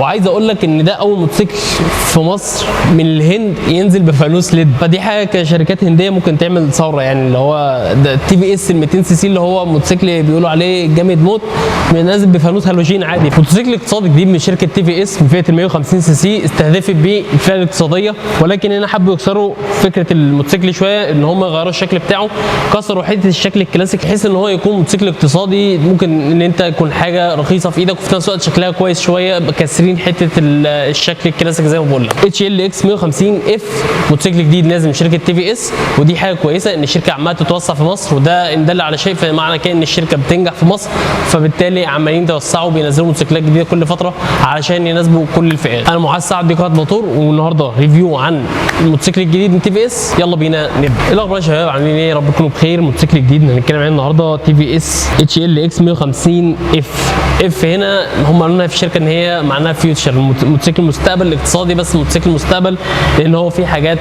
وعايز اقول لك ان ده اول موتوسيكل في مصر من الهند ينزل بفانوس LED، فدي حاجة كشركات هنديه ممكن تعمل ثورة، يعني اللي هو ده TVS ال 200 سي سي اللي هو موتوسيكل بيقولوا عليه جامد موت، نازل بفانوس هالوجين عادي. موتوسيكل اقتصادي جديد من شركة TVS من فئة ال 150 سي سي، استهدفت بيه الفئة الاقتصادية، ولكن هنا حبوا يكسروا فكرة الموتوسيكل شوية، ان هم غيروا الشكل بتاعه، كسروا حتة الشكل الكلاسيك بحيث ان هو يكون موتوسيكل اقتصادي، ممكن ان انت يكون حاجة رخيصة في ايدك وفي نفس الوقت شكلها كويس شوية، كاسرين حتة الشكل الكلاسيك زي ما بقول لك. HLX 150 F موتوسيكل جديد نازل من شركة TVS، ودي حاجة كويسة ان الشركة عماله تتوسع في مصر، وده ان دل على شيء فمعنى كده ان الشركة بتنجح في مصر، فبالتالي عمالين يتوسعوا بينزلوا موتوسيكلات جديدة كل فترة علشان يناسبوا كل الفئات. انا معاذ سعد، دي قناة موتور، والنهارده review عن الموتوسيكل الجديد من TVS. يلا بينا نبدا. ايه الاخبار يا شباب؟ عاملين ايه؟ يا رب تكونوا بخير. موتوسيكل جديد هنتكلم عليه النهارده TVS HLX 150 F. F هنا هم قالوا لنا في الشركة ان هي معناها future، موتوسيكل المستقبل الاقتصادي، بس موتوسيكل المستقبل لان هو فيه حاجات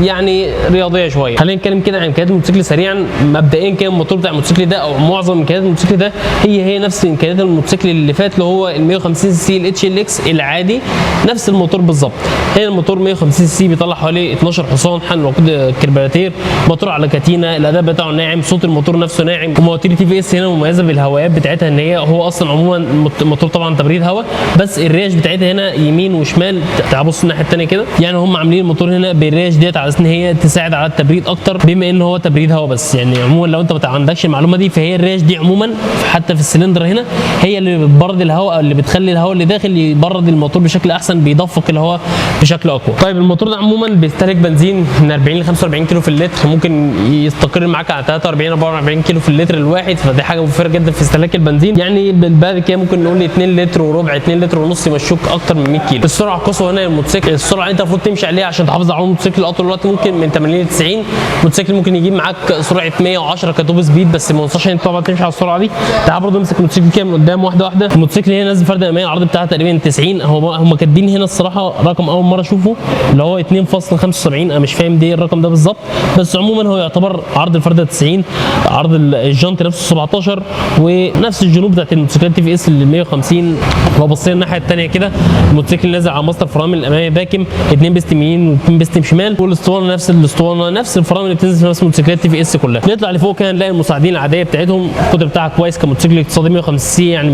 يعني رياضية شوية. خلينا نتكلم كده عن امكانيات الموتوسيكل سريعا. مبدئيا كده الموتور بتاع الموتوسيكل ده او معظم امكانيات الموتوسيكل ده هي هي نفس امكانيات الموتوسيكل اللي فات، اللي هو ال 150 سي ال HLX العادي، نفس الموتور بالظبط. هنا الموتور 150 سي بيطلع حوالي 12 حصان، حقن وقود كربراتير، موتور على كاتينا، الاداء بتاعه ناعم، صوت الموتور نفسه ناعم. ومواتير TVS هنا مميزة بالهوايات بتاعتها، ان هي هو اصلا عموما الموتور طبعا تبريد هواء، بس الريش بتاعتها هنا يمين وشمال. تعال بص الناحية الثانية كده، يعني هم عاملين الموتور هنا بالريش ديت على اساس ان هي تساعد على التبريد اكتر، بما ان هو تبريد هواء بس. يعني عموما لو انت ما عندكش المعلومة دي، فهي الريش دي عموما حتى في السلندر هنا هي اللي بتبرد الهواء، او اللي بتخلي الهواء اللي داخل يبرد الموتور بشكل احسن، بيدفق الهواء بشكل اقوى. طيب الموتور ده عموما بيستهلك بنزين من 40 ل 45 كيلو في اللتر، ممكن يستقر معاك على 43 44 كيلو في اللتر الواحد، فدي حاجة موفره جدا في استهلاك البنزين. يعني بالبلد كده ممكن نقول 2 لتر وربع، 2 لتر ونص يمشوك اكتر من 100 كيلو. السرعة القصوى هنا الموتوسيكل، السرعة اللي انت المفروض تمشي عليها عشان تحافظ على الموتوسيكل اطول الوقت ممكن من 80 ل 90. الموتوسيكل ممكن يجيب معاك سرعة 110 ك top speed، بس ما انصحش ان انت طبعا تمشي على السرعة دي. تعال برضه امسك الموتوسيكل كده من قدام واحدة واحدة. الموتوسيكل هنا نازل فرد امامية، العرض بتاعها تقريبا 90. هو هم كاتبين هنا الصراحة رقم اول مرة اشوفه اللي هو 2.75، انا مش فاهم دي الرقم ده بالظبط، بس عموما هو يعتبر عرض الفرده 90، عرض الجنط نفسه 17، ونفس الجنوب بتاعت الموتوسيكلات TVS اللي 150. لو بصينا الناحية الثانية كده، الموتوسيكل نازل على ماستر فرامل الامامية باكم، 2 بستم يمين و2 بستم شمال، والاسطوانه نفس الاسطوانة، نفس الفرامل اللي بتنزل في نفس موتوسيكلات TVS كلها. نطلع لفوق كده نلاقي المساعدين العادية بتاعتهم، القطر بتاعها كويس كموتوسيكل اقتصادي 150 سي، يعني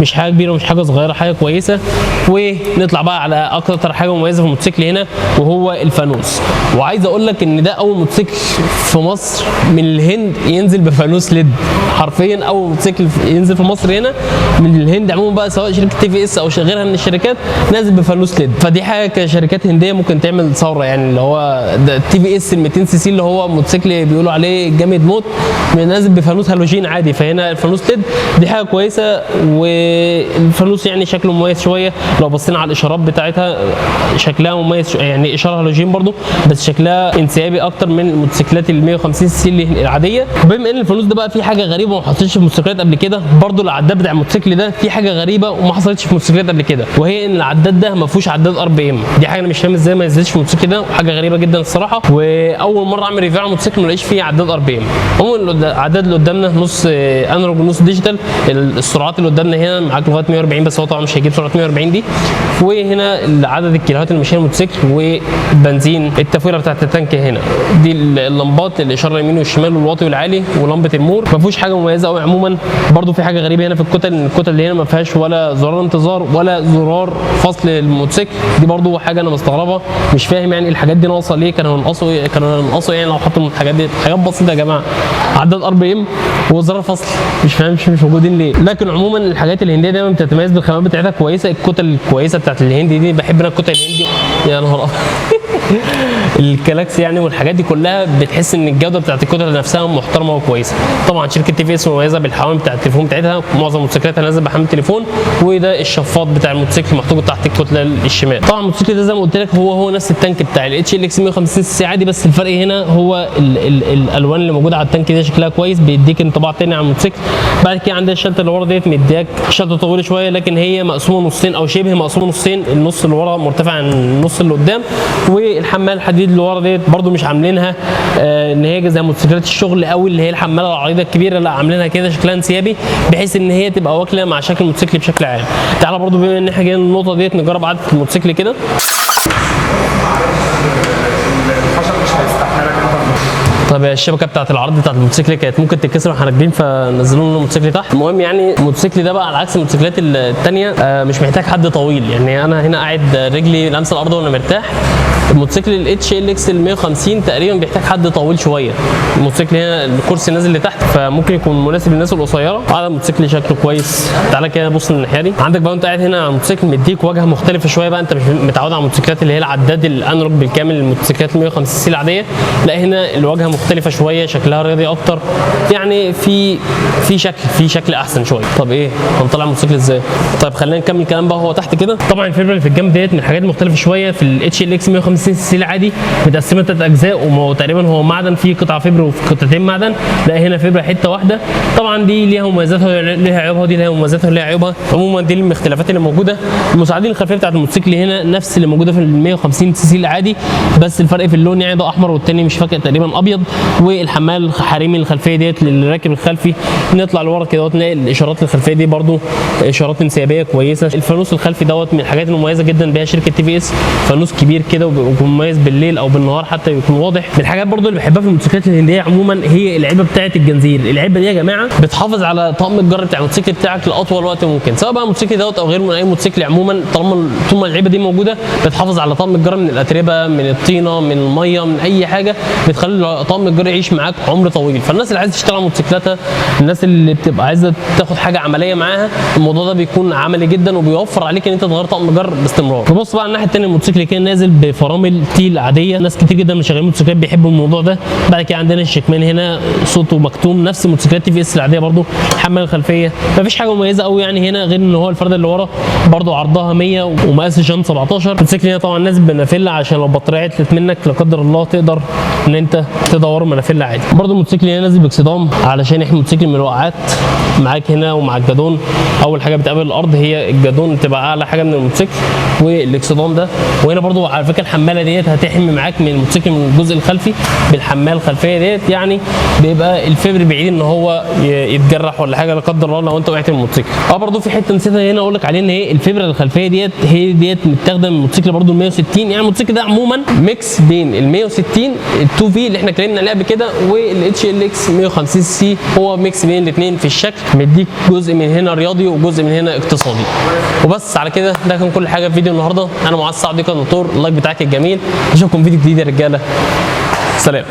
مش حاجة كبيرة ومش حاجة صغيرة، حاجة كويسة. ونطلع بقى على اكتر حاجة مميزة في الموتوسيكل هنا وهو الفانوس. وعايز اقول لك ان ده اول موتوسيكل في مصر من الهند ينزل بفانوس LED، حرفيا اول موتوسيكل ينزل في مصر هنا من الهند عموما بقى، سواء شركة TVS او غيرها من الشركات، نازل بفانوس LED. فدي حاجة كشركات هنديه ممكن تعمل ثورة، يعني اللي هو ده TVS ال 200 سي سي اللي هو موتوسيكل بيقولوا عليه جامد موت، نازل بفانوس هالوجين عادي، فهنا الفانوس LED دي حاجة كويسة. والفانوس يعني شكله مميز شوية، لو بصينا على الاشارات بتاعتها شكلها مميز شوية، يعني اشارة هالوجين برضو بس شكلها انسيابي اكتر من الموتوسيكلات ال 150 سي العادية. بما ان الفانوس ده بقى فيه حاجة غريبة وما حصلتش في موتوسيكلات قبل كده، برضو العداد بتاع الموتوسيكل ده فيه حاجة غريبة وما حصلتش في موتوسيكلات قبل كده، وهي ان العداد ده ما فيهوش عداد RPM. دي حاجة انا مش فاهم ازاي ما نزلتش في الموتوسيكل ده، وحاجه غريبة جدا الصراحة. واول مرة اعمل review على الموتوسيكل ما الاقيش فيه عداد RPM. عموما العداد اللي قدامنا نص analog ونص digital. السرعات اللي قدامنا هنا معاك لغاية 140، بس هو طبعا مش هيجيب سرعة 140 دي. وهنا عدد الكيلوهات اللي ماشية الموتوسيكل والبنزين، التفويره بتاعت التانك هنا، دي اللمبات الاشارة اليمين والشمال والواطي والعالي ولمبه المور. ما فيهوش حاجة مميزة قوي عموما. برده في حاجة غريبة هنا في الكتل، ان الكتل اللي هنا ما فيهاش ولا زرار انتظار ولا زرار فصل الموتوسيكل، دي برده حاجة انا مستغربها، مش فاهم يعني الحاجات دي ناقصه ليه؟ كانوا ينقصوا ايه؟ كانوا ينقصوا يعني لو حطوا الحاجات دي؟ حاجات بسيطة يا جماعة، عداد RPM وزرار فصل، مش فاهم مش موجودين ليه. لكن عموما الحاجات الهندية دايما بتتميز بالخامات بتاعتها كويسة، الكتل الكويسة بتاعت الهندي دي، بحب انا الكتل الهندي، يا نهار أبيض. الكلاكس يعني والحاجات دي كلها بتحس ان الجودة بتاعت الكتل نفسها محترمه وكويسة. طبعا شركة TVS مميزة بالحوامل بتاعت التليفون بتاعتها، معظم موتوسيكلاتها نازله بحامل تليفون. وده الشفاط بتاع الموتوسيكل محطوط تحت الكتلة الشمال. طبعا الموتوسيكل ده زي ما قلت لك هو هو نفس التانك بتاع ال HLX 150 سي عادي، بس الفرق هنا هو ال ال الالوان اللي موجودة على التانك ده شكلها كويس، بيديك انطباع تاني عن الموتوسيكل. بعد كده عندنا الشنطة اللي ورا ديت، مدياك شنطه طويلة شوية لكن هي مقسومة نصين او شبه مقسومة نصين، النص اللي ورا مرتفع عن النص اللي قدام. والعجلات والحمال الحديد اللي ورا ديت برده مش عاملينها ان هي زي موتوسيكلات الشغل قوي اللي هي الحماله العريضة الكبيرة، لا عاملينها كده شكلها انسيابي بحيث ان هي تبقى واكله مع شكل الموتوسيكل بشكل عام. تعالى برده بما ان احنا جايين النقطة ديت نجرب عدة الموتوسيكل كده. الخشب مش هيستحملك انت. طب الشبكة بتاعت العرض بتاعت الموتوسيكل كانت ممكن تتكسر واحنا راكبين، فنزلوا لنا الموتوسيكل تحت. المهم يعني الموتوسيكل ده بقى على عكس الموتوسيكلات الثانية مش محتاج حد طويل، يعني انا هنا قاعد رجلي لامسه الارض وانا مرتاح. الموتوسيكل ال HLX ال 150 تقريبا بيحتاج حد طويل شوية. الموتوسيكل هنا الكرسي نازل لتحت، فممكن يكون مناسب للناس القصيرة. على الموتوسيكل شكله كويس. تعالى كده بص الناحية دي. عندك بقى وانت قاعد هنا على الموتوسيكل مديك واجهه مختلفة شوية بقى، انت مش متعود على الموتوسيكلات اللي هي العداد ال analog بالكامل، الموتوسيكلات ال 150 سي العادية. لا هنا الواجهة مختلفة شوية، شكلها رياضي اكتر، يعني في شكل احسن شوية. طب ايه هنطلع الموتوسيكل ازاي؟ طيب خلينا نكمل كلام بقى. هو تحت كده طبعا الفبره اللي في الجنب ديت من الحاجات المختلفة شوية في ال HLX 150 سي العادي، متقسمه 3 اجزاء وتقريبا هو معدن، فيه قطعه فبر وقطعتين معدن. لا هنا فبره حتة واحدة. طبعا دي ليها مميزاتها وليها عيوبها، ودي ليها مميزاتها وليها عيوبها. عموما دي الاختلافات اللي موجودة. المساعدين الخلفية بتاعت الموتوسيكل هنا نفس اللي موجودة في ال 150 سي سي العادي، بس الفرق في اللون، يعني ده احمر والتاني مش فاكر تقريبا ابيض. والحمال الحريمي الخلفية ديت للراكب الخلفي. نطلع لورا كده نلاقي الاشارات الخلفية دي برده اشارات انسيابيه كويسة. الفانوس الخلفي دوت من الحاجات المميزة جدا بيها شركة TVS، فانوس كبير كده وبيكون مميز بالليل او بالنهار حتى بيكون واضح. من الحاجات برده اللي بحبها في الموتوسيكلات الهندية عموما هي العلبة بتاعه الجنزير. العلبة دي يا جماعة بتحافظ على طقم الجر بتاع الموتوسيكل بتاعك لاطول وقت ممكن، سواء بقى الموتوسيكل دوت او غيره من اي موتوسيكل عموما. طالما طول ما العلبة دي موجودة بتحافظ على طقم الجر من الاتربه، من الطينه، من المية، من اي حاجة، بتخلي طقم الجر يعيش معاك عمر طويل. فالناس اللي عايزه تشتغل على موتوسيكلاتها، الناس اللي بتبقى عايزه تاخد حاجة عملية معاها، الموضوع ده بيكون عملي جدا وبيوفر عليك ان انت تغير طقم جر باستمرار. نبص بقى على الناحية الثانية، الموتوسيكل كده نازل بفرامل تيل عادية. ناس كتير جدا من شغالين موتوسيكلات بيحبوا الموضوع ده. بعد كده عندنا الشكمان هنا صوته مكتوم، نفس موتوسيكلات TVS العادية برده. الحمال الخلفية مفيش حاجة مميزة قوي يعني هنا، غير ان هو الفرده اللي ورا برده عرضها 100 ومقاس الجنط 17. الموتوسيكل هنا طبعا نازل بنافله عشان لو بطارية عطلت منك لا قدر الله تقدر ان انت تدور منافله عادي. برده الموتوسيكل هنا نازل باكسدام علشان يحمي الموتوسيكل من الوقعات معاك هنا ومع الجدون. اول حاجة بتقابل الارض هي الجدون، تبقى اعلى حاجة من الموتوسيكل والاكسدام ده. وهنا برده على فكرة الحماله ديت هتحمي معاك من الموتوسيكل من الجزء الخلفي بالحماله الخلفية ديت، يعني بيبقى الفبر بعيد ان هو يتجرح ولا حاجة لا قدر الله لو انت وقعت من الموتوسيكل. برده في حتة نسيتها هنا اقول لك عليها، ان هي الفبره الخلفية ديت هي ديت متاخده من الموتوسيكل برده 160. يعني الموتوسيكل ده عموما mix بين ال 160 ال 2 V اللي احنا اتكلمنا عليها قبل كده وال HLX 150 سي، هو mix بين الاثنين في الشكل، مديك جزء من هنا رياضي وجزء من هنا اقتصادي. وبس على كده ده كان كل حاجة في فيديو النهارده. انا معاذ سعد، دي كان موتور، ال like بتاعك الجميل. اشوفكم فيديو جديد يا رجاله، سلام.